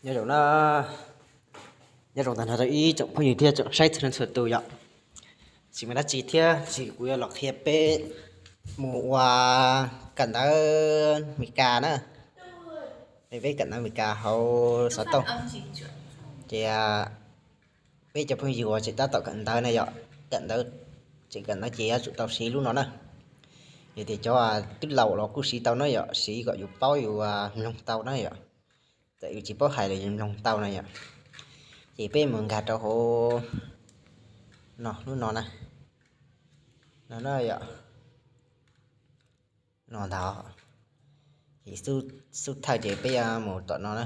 Nyob zoo na, nyob zoo tag nrho rau ib tsoom phooj ywg thiab tsoom saib txhua leej txhua tus yom. Tsis muaj dab tsi thiab, tsis kuv yuav los qhia peb mus ua kawm ntawv Meskas na. Peb, peb kawm ntawv Meskas hauv xov tooj. Ces peb cov phooj ywg uas tseem tab tom kawm ntawv na yom, kawm ntawv, tseem kawm ntawv ces yuav tsum tau siv lub no na. Yog tias cov twb laus los kuj siv tau na yom, siv kom yus paub yus mloog tau na yom. Txawm yus tsis paub hais los yus mloog tau na yom. Ces peb mus nkag rau hauv no, lub no na, no na yom, no ntag. Ces xub thawj ces peb yuav mus tom no na.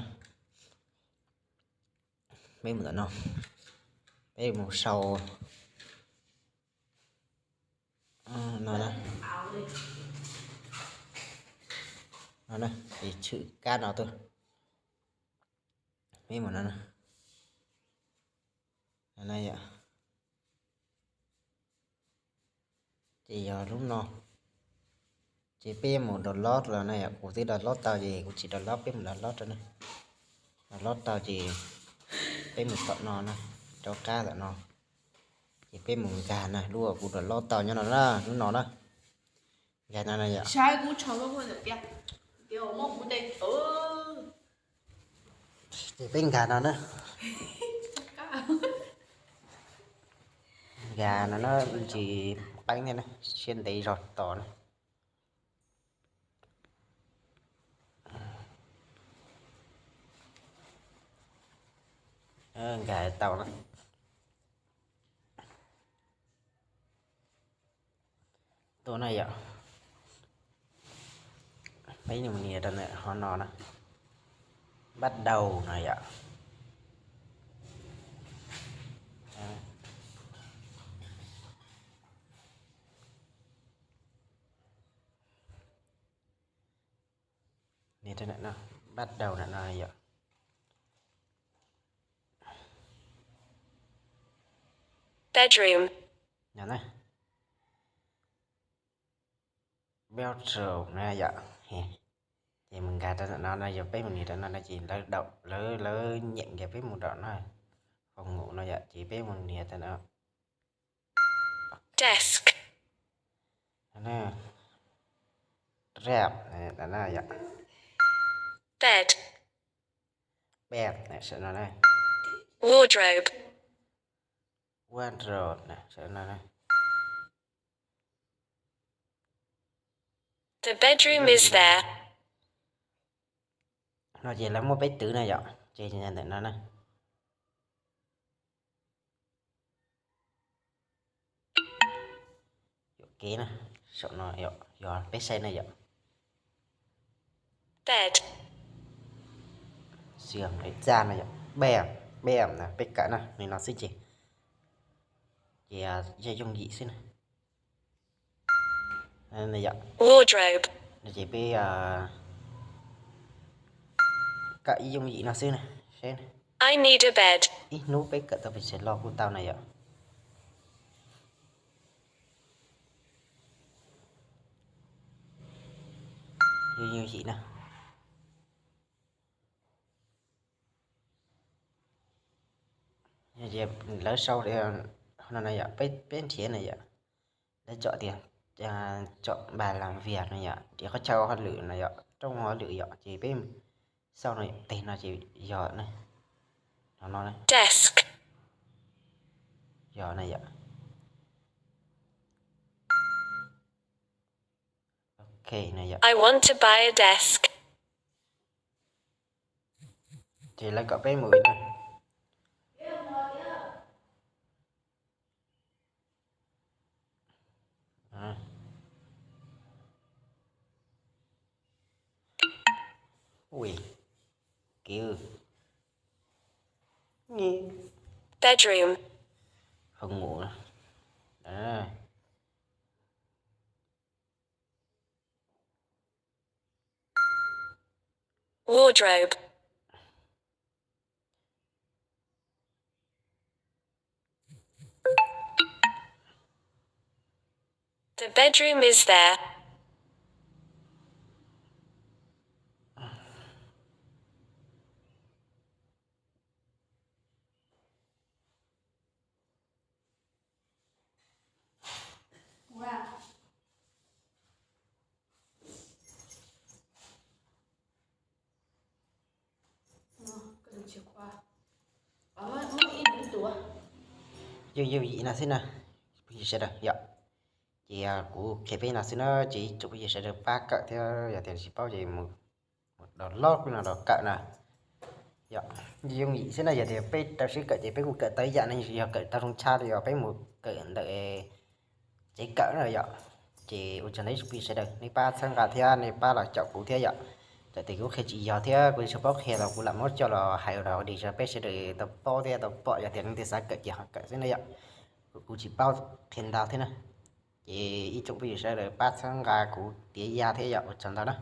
Peb mus tom no, peb mus sau no na, no na, es tshwm kab no tuaj. Peb mus no na, no na yom. Ces yog lub no, ces peb mus download los na yom, kuv twb download tau ces kuv tsis download, peb mus download rau na. Download tau ces peb mus tom no na, rov qab tom no. Ces peb mus nkag na, lub uas kuv download tau nyob no na, lub no na. Nkag no na yom. Ces peb nkag no na. Nkag no na, tsis qeeb thiab na, siab ntev zog tos na. Nkag tau na. Tuaj na yom. Peb mus nias rau ntawm qhov no na, bắt đầu no yom. Nias rau ntawm no, bắt đầu ntawm no yom. Bedroom. No na. Bedroom no yom. Ces mus nkag rau ntawm no no, yog peb mus nias rau no no ces lawv đọc, lawv, lawv nhảy kiag peb mus đọc no. Phòng ngủ no yom, ces peb mus nias rau no. Desk. Rep, no yom. Bed. Bed, sawv no na. Wardrobe. Wardrobe, sawv no na. The bedroom is there. No ces lawv muab peb twv na yom, ces ntawm no na. Yuam kev na, saum no yog peb saib na yom. Bed. Xiam txaj no yom, bed, bed na, peb kawm na, li no xwb ces, ces yog yooj yim xwb na. Wardrobe. No ces peb kawm ib yooj yim no xwb na, seb. I need a bed. Ib hnub peb kawm tau pes tsawg lo kuj tau na yom. Yooj yim na. Lawv sau no na yom, peb nrhiav na yom. Lawv tsom tias tsom npas las vias no yom, ces qhov chaw hauj lwm no yom, rooj hauj lwm yom, ces peb xauj no yom, tes no ces yog na. Desk. Yog na yom. Ok na yom. I want to buy a desk. Ces lawv kom peb mus na. Ui, kev. Bedroom. Phòng ngủ. Wardrobe. The bedroom is there. yooj yooj yim no xwb na, phooj ywg sawv daws yom. Ces kuv qhia peb no xwb na, ces ib tsoom phooj ywg sawv daws pab kawm thiab, yog tias tsis paub ces mus, mus download no los kawm na. Yog, yooj yim xwb na, yog tias peb rau siab kawm ces peb kuj kawm tau ib yam ne, yog kawm tau zoo tshaj li os peb mus kawm ntawm tsev kawm na yom. Ces ua tsaug ntau ib tsoom phooj ywg sawv daws, nej pab txhawb nqa thiab nej pab los caum kuv thiab yom. Txawm tias kuv qhia tsis yog thiab kuv tsis paub qhia los kuv lam muab coj los hais ua dog dig rau peb sawv daws tau paub thiab tau pom, yog tias leej twg xav kawm ces ho kawm xwb na yom. Kuv tsis paub qhia ntau thiab na. Ces ib tsoom phooj ywg sawv daws pab txhawb nqa kuv tiav yam thiab yom, ua tsaug ntau na.